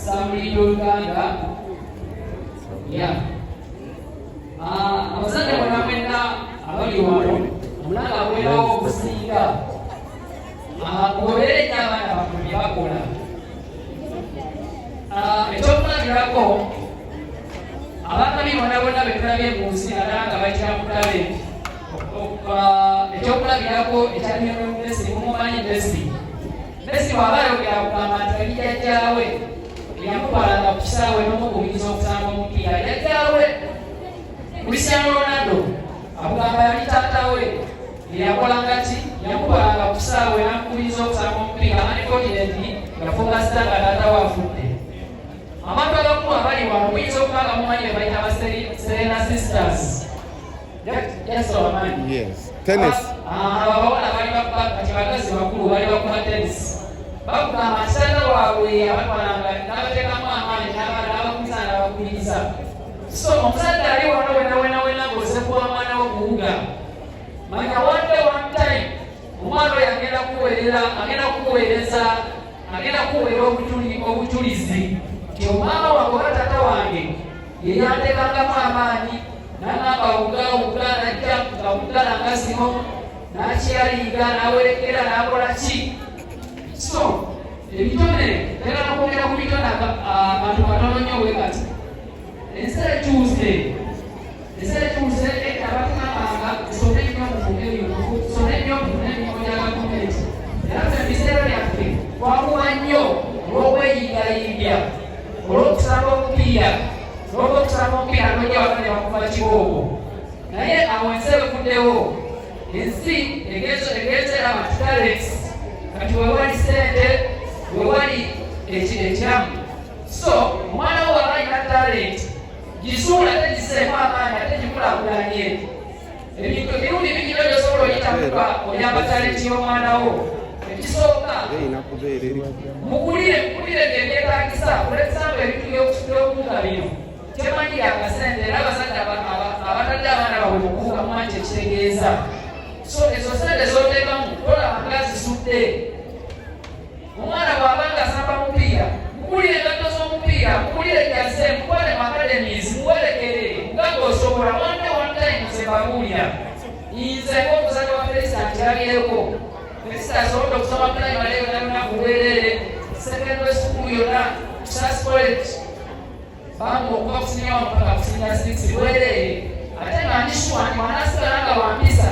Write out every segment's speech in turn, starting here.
Samuli Uganda. Ya. Ah, abazadde bonna mwenna abali wano, omulanga gwerawo ogusinga. Ah, mugoberere nnyo abaana bammwe bye bakola. Ah, ekyokulabirako, abakabi bonna bonna be tulabye mu nsi, naddala nga bayitira mu talent. Ekyokulabirako ekya Lionel Messi, mumumanyi Messi. Messi bw'aba ayogera kugamba nti ali jjajjaawe eyamutwalanga ku kisaawe n'omukubiriza okusamba omupiira. Jjajjaawe Cristiano Ronaldo akugamba yali taata we eyakolanga ki, yamutwalanga ku kisaawe n'amukubiriza okusamba omupiira. Unfortunately, yafuuka star nga taata we afudde. Abantu abakulu abali wano muyinza okuba nga mumanyi be bayita aba Serena Sisters. Just obamanyi? Yes. Tennis. Ah, abo abawala bali bakuba, kati bakazi bakulu, bali bakuba tennis. Bakugamba nti taata waabwe abatwalanga n'abateekamu amaanyi, n'abakubisa n'abakubiriza. So omuzadde ali wano wena wena wena ng'ozze kuwa mwana wo kuwuga, manya one day, one time, omwana oyo agenda kuweerera, agenda kuweereza, agenda kuweera obujulizi nti omwana wange oba taata wange yeyanteekangamu amaanyi, nagamba wuga wuga, najja nga kuggala nga zino, nakyaliiga, nawerekera, nakola ki. So ebitone, njagala kwogera ku bitone abantu batono nnyo bwe kati. Ensi ekyuse, ensi ekyuse. Edda batugambanga tusome nnyo mufuke ebintu, tusome nnyo mufune emirimu gya gavumenti. Era ffe mu biseera byaffe twakuba nnyo olw'okweyigayiga, olw'okusamba omupiira, olw'okusamba omupiira nojja waka ne bakuba kibooko. Naye awo ensi evuddewo, ensi egenze eraba nti talents kati wewali sente, wewali ekiramu. So omwana wo aba alina talent, gisuula, ate giseemu amaanyi, ate gikulaakulanye. Ebintu emirundi mingi nyo gyosobola oyitamuka oyamba talent y'omwana wo. Ekisooka, Erina kubeera eri. mugulire, mugulire byebyetagisa. For example, ebintu by'okuwuga bino kyemanyi akasente, era abazadde abatadde abaana baabwe mukuwuga mumanyi kyekitegeeza. So ezo sente zoteekamu tolaba nga zisudde. Omwana bw'aba nga asamba mupiira, mugulire engatto z'omupiira, mugulire jersey, mutwale mu academies, muwerekere nga ng'osobola. One day, one time, nze mbabuulira, nze ng'omuzadde wa Felista nkirabyeko. Felista asobodde okusoma primary yonna yonna ku bwereere, secondary school yonna, Sas College, bamu okuva ku senior one paka ku senior six bwereere. Ate nga ndi sure nti mwanasigala nga wampisa,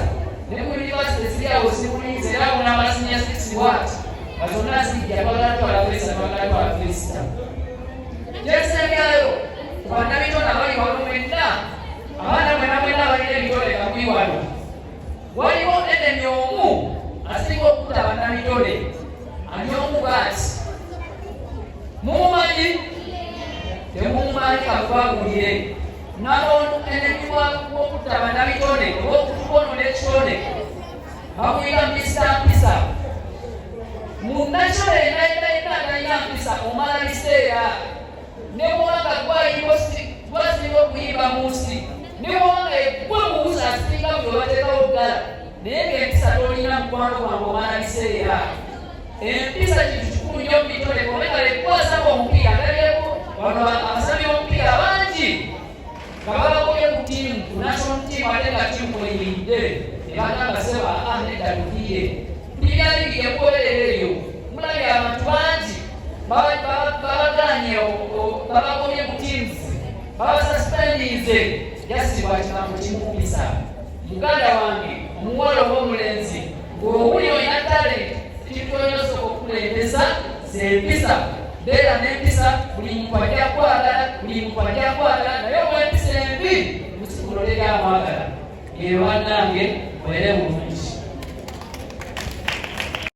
ne ku university ziri awo zimulinze, era bunamala senior six bwati nga zonna zijja, twagala twala Felista, twagala twala Felista. Gyensembyayo ku bannabitone abali wano mwenna, abaana mwena mwena abalina ebitone nga muli wano, waliwo enemy omu asinga okutta bannabitone, ali omu bwati. Mumumanyi? Temumumanyi? Kakubagulire nabonu. Enemy wokutta bannabitone oba okutukwonona ekitone bakuyita Mr Mpisa. Munnakitone yenna yenna yenna atalina mpisa, omala biseera. Ne bwobanga gwasinga okuyimba mu nsi, ne bwobanga gwe muwuzi asinga buli obateekawo ddala, naye ng'empisa tolina, mukwano gwange, omala biseera. Empisa kintu kikulu nnyo mu bitone. Obanga lekwasamba omupiira, ndabyeko wano abasambi b'omupiira bangi nga babakobye ku tiimu, ku national team, ate nga tiimu kweyimiridde ne bagamba, "Seba, ah, nedda, tugiye Premier League ekugoberera eyo." Mulabye abantu bangi babaganye, babagobye ku teams, babasuspendinze just lwa kigambo kimumpisa. Muganda wange omuwala oba omulenzi, ng'owuli olina talent, ekintu olina osooka okukulembeza zempisa. Beera n'empisa, buli muntu ajja kwagala, buli muntu ajja kwagala. Naye ow'empisa embi, musikulo teri amwagala. Eyo bannange, mwere bulungi.